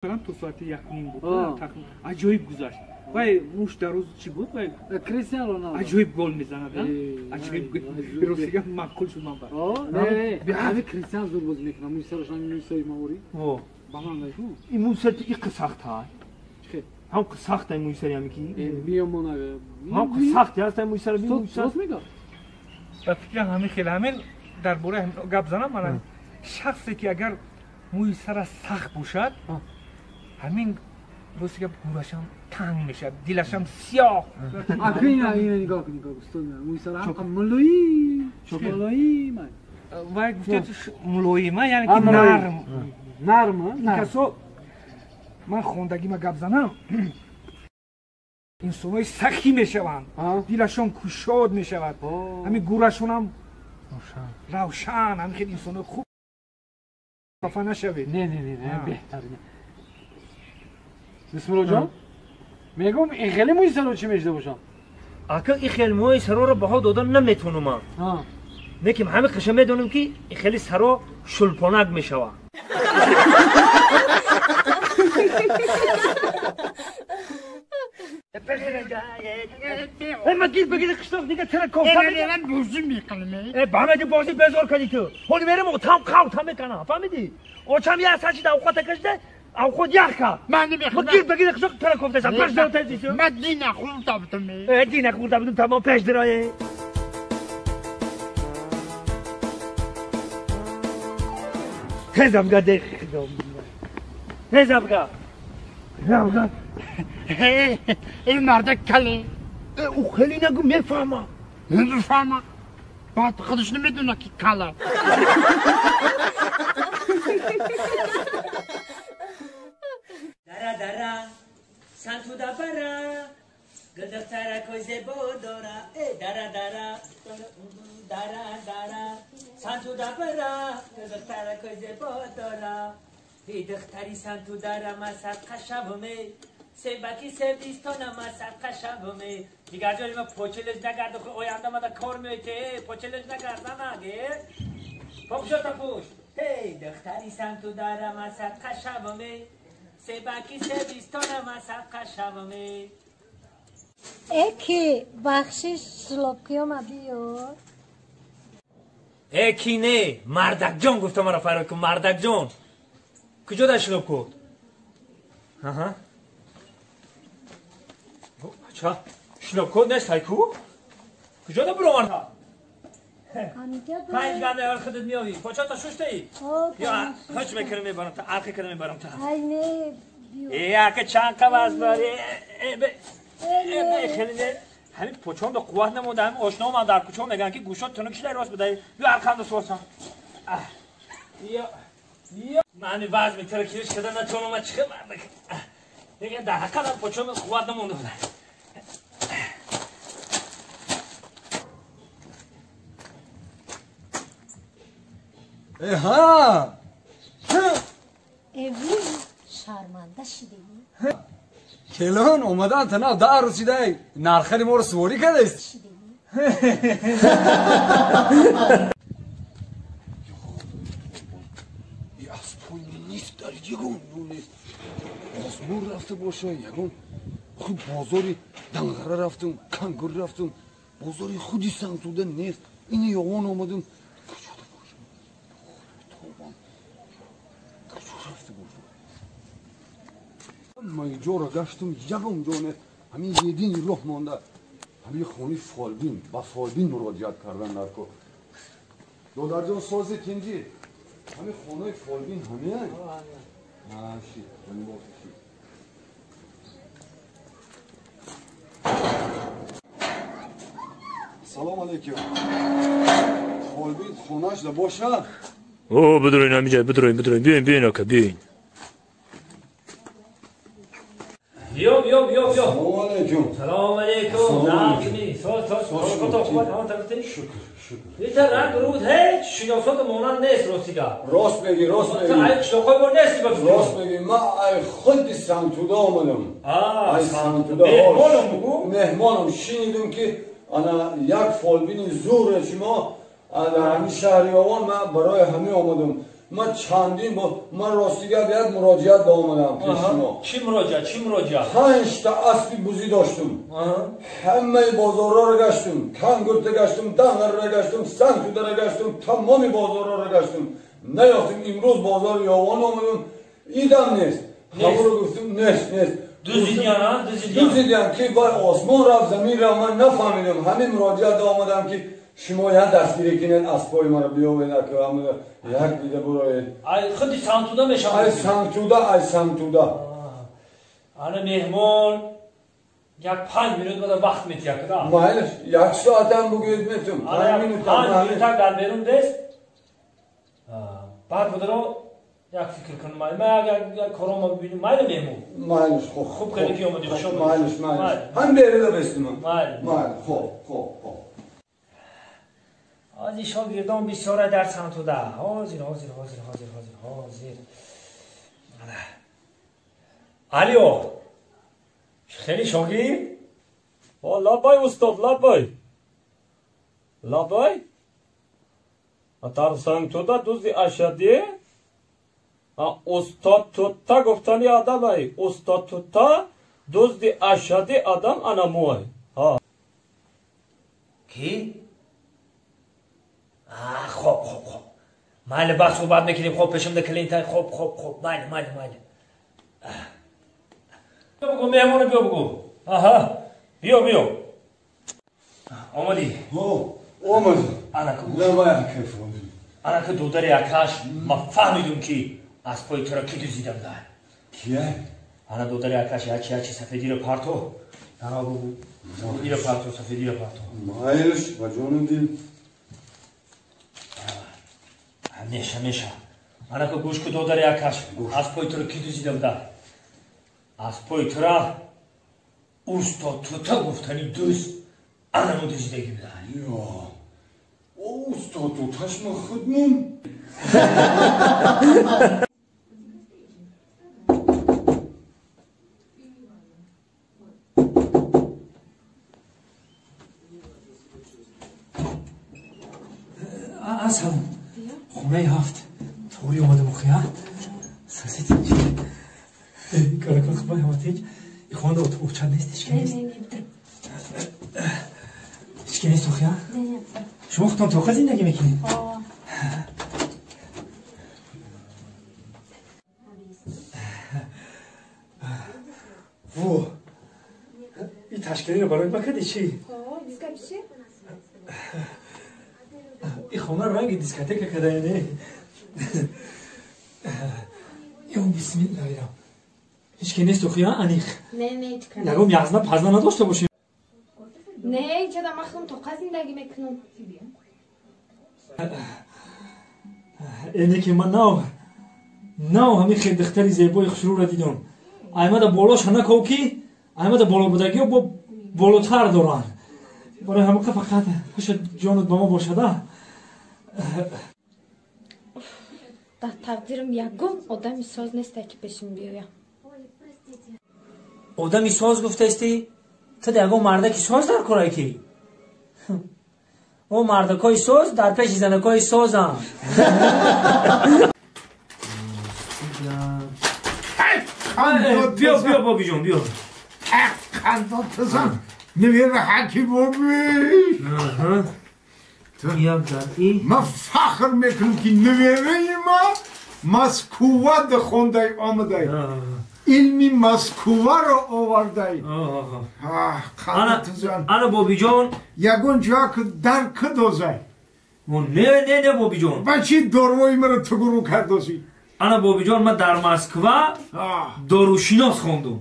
То соати 1:30 буд. Аҷоиб гузашт. Вай муш дар рӯз чӣ буд? Вай Кристиан Роналдо. Аҷоиб гол мезанад, аҷоиб. Ростига маъқул шуд ман ба. Не, ҳами Кристиан зур бозӣ мекунад. Мӯи сараш ҳами мӯи сари маворӣ. Ба ман ку. Ин мӯи сари иқи сахта. Ҳам сахта мӯи сари ҳами ки. Биёмона. Ҳам сахти ҳаст мӯи сари. Рост мега? Ба фикрам ҳами хеле ҳамин дар бораи гап занам мана шахсе ки агар мӯи сара сахт бошад, ҳамин ростига гӯрашам танг мешавад, дилашам сиёҳ. Ака ина нигоҳ кун, нигоҳ устод, мӯи сара ҳам мулоим, мулоим. Вай гуфтед мулоима, яъне ки нарм. Нарм, касо ман хондагима гап занам, инсонҳои сахӣ мешаванд, дилашон кушод мешавад, ҳамин гӯрашонам равшан, ҳамин хел инсонҳои хуб. Хафа нашавед. Не, не, не, беҳтар. Бисмиллоҷон, мегӯм ин хеле мӯи саро чӣ мешуда бошам? Ака, ин хел мӯи сароро баҳо додан наметавонам ман. Лекин ҳами қиша медонам ки ин хели саро шулпонак мешавад. Ма гир бигир қишлоқ дига тара кофта. Ман бозӣ мекунам. Бамеди бозӣ безор кардӣ ту. Ҳоли мерем отам қавта мекунам, фаҳмидӣ? Очам я сачида авқота кашида, авқот ях кард. Ман намехоҳам. Гир бигир қишлоқ тара кофтасам. Пеш дара тезису. Ман дина хӯрда будам. Дина хӯрда будам, тамом пеш дарое. Тезам га дех. Тезам га. Тезам га. Ин марда кале. Ӯ хеле нагу мефаҳмам. Намефаҳмам. Баъд худаш намедонад ки кала. Дара дара сантуда бара гулдухтаракои зебо дора. Дара дара дара дара сантуда бара гулдухтаракои зебо дора. Духтари сантудара ма садқа шавме, себаки себистона ма садқа шавме. Дигар ҷои ма почелеш нагард, оянда мада кор меояд, почелеш нагард, наге. Похшота пуш. Эй, духтари сантудара ма садқа шавме, себаки себистона ма садқа шавме. Эки бахшиш шлопкиёма биёр. Эки не, мардакҷон гуфта маро фарёд кун, мардакҷон. Куҷо дар шлопкот? Аҳа. Ча? Шлопкот нест ҳайку? Куҷо да буромарда? Панҷ ганда ёр худат меёвӣ. Почата шуштаӣ? Ё ҳоч мекунам мебарам та, арқи кардам мебарам та. Ай не, биё. Э, ака чанд қаваз дорӣ? Э, бе. Э, хеле не. Ҳамин почон ба қувват намонда, ҳамин ошноам дар кӯчо мегӯянд ки гӯшот тунук шуда рост будай. Биё арқамда сорсам. Ё ё ман вазн тара кириш када натонам чиқа мардак. Дигар дар ҳақиқат почон қувват намонда буда. Эҳа! Эви шарманда шидӣ. Келон омадан тана дар рӯз шидай нархали моро суворӣ кардааст. Аспои нест дар ягон ҷо нест. Озмун рафта боша, ягон худ бозори Данғара рафтум, Кангур рафтум, бозори худи Сангтуда нест. Ини ёвон омадум. Куҷода боша? Тобам. Куҷо рафта боша? Ман ҷоро гаштум, ягон ҷо нест. Ҳамин едини роҳ монда. Ҳамин хони фолбин, ба фолбин муроҷиат кардан дар кор. Додарҷон сози тинҷӣ. ҳамин хонаи фолбин ҳамин? Ши, ши. Салом алейкум. Фолбин хонааш да боша? О, бидурин ҳамиҷа, бидурин, бидурин. Биёин, биёин ака, биёин. Биё, биё, биё, биё. Салом алейкум. Салом алейкум. Нақми, соз, соз, соз, Шукр, шукр. Ита ранг руд ҳеҷ шиносот монанд нест ростига. Рост мегӣ, рост мегӣ. Ай қишлоқҳои мо нести ба фикр. Рост мегӣ. Ман ай худи Сангтуда омадам. Ай Сангтуда. Меҳмонам бугу? Меҳмонам. Шинидум ки ана як фолбини зуре шумо дар ҳамин шаҳри Ёвон, ман барои ҳамин омадам. Ман чандин бор ман ростига як муроҷиат ба омадам пеш шумо. Чӣ муроҷиат? Чӣ муроҷиат? 5 та аспи бузӣ доштум. Ҳамаи бозорҳоро гаштум, Кангурта гаштум, Данғарра гаштум, Сангтудара гаштум, тамоми бозорҳоро гаштум. Наёфтум. Имрӯз бозори Ёвон омадум, идам нест. Ҳамаро гуфтум нест, нест. Дуздидиян, дуздидиян. Дуздидиян ки вай осмон рафт, замин рафт, ман нафаҳмидам. Ҳамин муроҷиат омадам ки шумо як дастгирӣ кунед, аспои маро биёвед, як дида буроед. Ай худи Сангтуда мешавад. Ай Сангтуда, ай Сангтуда. Ана меҳмон як 5 минут бада вақт метиҳад, да? Майлаш, як соатам бугӯед метум. 5 минут дар берун дест. Баъд бударо як фикр кун, ман як корома бибинем. Майли меҳмон? Майлаш, хуб. Хуб кардӣ ки омадӣ, хуш омадӣ. Майлаш, майлаш. Ҳам беруда бестум. Майли. Майли, хуб, хуб, хуб. ҳозир шогирдон бисёра дар Сангтуда. Ҳозир, ҳозир, ҳозир, ҳозир, ҳозир, ҳозир. Алё, хеле шогирд? Лаббай, устод, лаббай. Лаббай? Дар Сангтуда дузди ашадӣ? Устод Тутта гуфтани адамай. Устод Тутта дузди ашадӣ адам ана мой. Ки? Хоб, хоб, хоб. Майли, баъд суҳбат мекунем. Хоб, пешамда клиентай. Хоб, хоб, хоб. Майли, майли, майли. Биё бугу, меҳмоно биё бугу. Аҳа. Биё, биё. Омадӣ? Ҳо, омадам. Анаку. Анаку додари акаш, ман фаҳмидум ки аспои туро ки дуздида буда. Кия? Ана додари акаш ячи ячи сафедиро парто. Ана бугу. Сафедиро парто, сафедиро парто. Майлаш, ба ҷону дил. Меша, меша. Анаку гӯш ку додари акаш, аспои туро ки дуздида буда. Аспои тура устод Тута гуфтани дӯст анамо дуздидагӣ буда. Ё, устод Туташ ма худмун. Ассалом. Хонаи 7 туғри омада бухия. Саситинҷ. Каракон хубай ҳаматинҷ. Хонда очад нест, ҳеч ки нест. Ҳеч ки нест охия? Шумо худтон тоқа зиндагӣ мекунед? Во, ин ташкилиро барои ма кардӣ чӣ? Ин хона ранги дискотека кардае, не? Ё бисмиллаҳирам. Ҳеч ки нест охия, аниқ? Не, не, ҳеч ки. Ягон яғзна пазна надошта бошем? Не, инҷода ман худам тоқа зиндагӣ мекунам. Эне ки ман нав ҳамин хел духтари зебои хушрӯро дидам. Аймада болоша наков ки аймада болобудагиҳо бо болотар доранд. Барои ҳамақа фақат хуша ҷонат ба мо бошада. Дар тақдирам ягон одами соз несте ки пешим биёям. Одами соз гуфтаисти? Ту ягон мардаки соз дар корай ки? О мардакои соз дар пеши занакои созанд. Биё, биё, бобиҷон, биё. Қандотазан невера ҳаки боби. Ман фахр мекунам ки невераи ма Москва хондай омадай. Илми Москваро овардай. Қандотазан. Ана бобиҷон. Ягон ҷо дар кадозай. Не, не, не, бобиҷон. Ба чӣ дорвои маро тугуру кардозӣ? Ана бобиҷон, ман дар Москва дорушинос хондум.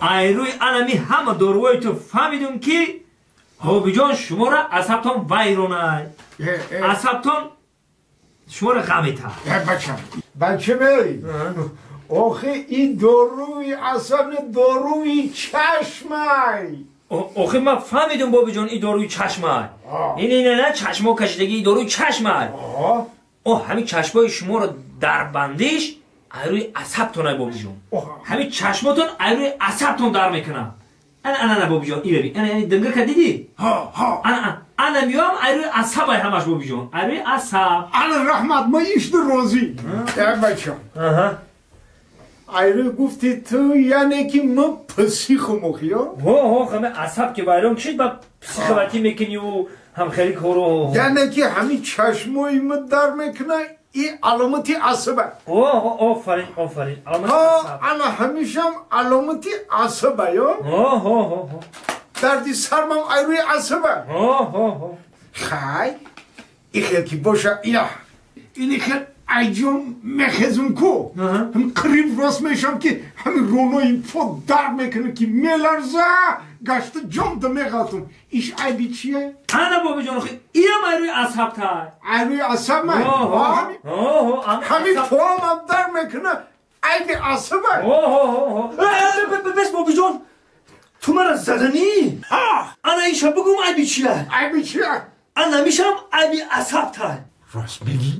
Айрӯи анами ҳама дорувои ту фаҳмидум ки бобиҷон шуморо асабтон вайронай, асабтон шуморо ғам метаҳад. Бачам, бачамей, охи ин доруи асаб не, доруи чашмай. Охи ман фаҳмидум бобиҷон, ин доруи чашмай. Ин ин на чашмо кашидагӣ, ин доруи чашмай. О ҳамин чашмои шуморо дар бандиш айрӯи асабтонай бобиҷон. Ҳамин чашмотон айрӯи асабтон дар мекунад. Ана ана ана бобиҷон, ира би. Ана ана динга ка дидӣ? Ана Ана миём айрӯи асабай ҳамаш бобиҷон, айрӯи асаб. Ана раҳмат, ма ишди розӣ. Э бачам. Айрӯи гуфти ту, яъне ки ма психомохиё? Ҳо, ҳо, ҳаме асаб ки вайрон кишид, ба психоватӣ мекуниву ҳамхели коро. Яъне ки ҳамин чашмои ма дар мекуна, и аломати асаба. О, офарин, офарин. Ана ҳамишам аломати асаба, ё? Ҳо. Дарди сармам айрӯи асаба. Ҳо. Хай, ихел ки боша, ия. Ини хел айҷон мехезум ку. Ҳам қариб рост мешам ки ҳамин ронои по дар мекунам ки меларза, гашта ҷон да меғалтум. Иш айби чие? Ана бобиҷон, иам айрӯи асаб тай. Айрӯи асаб май? Ҳамин поамам дар мекуна, айби асаба. Бес бобиҷон, ту мара заданӣ? Ана иша бугум айби чия? Айби чия? Ана мишам айби асаб тай. Рост мегӣ?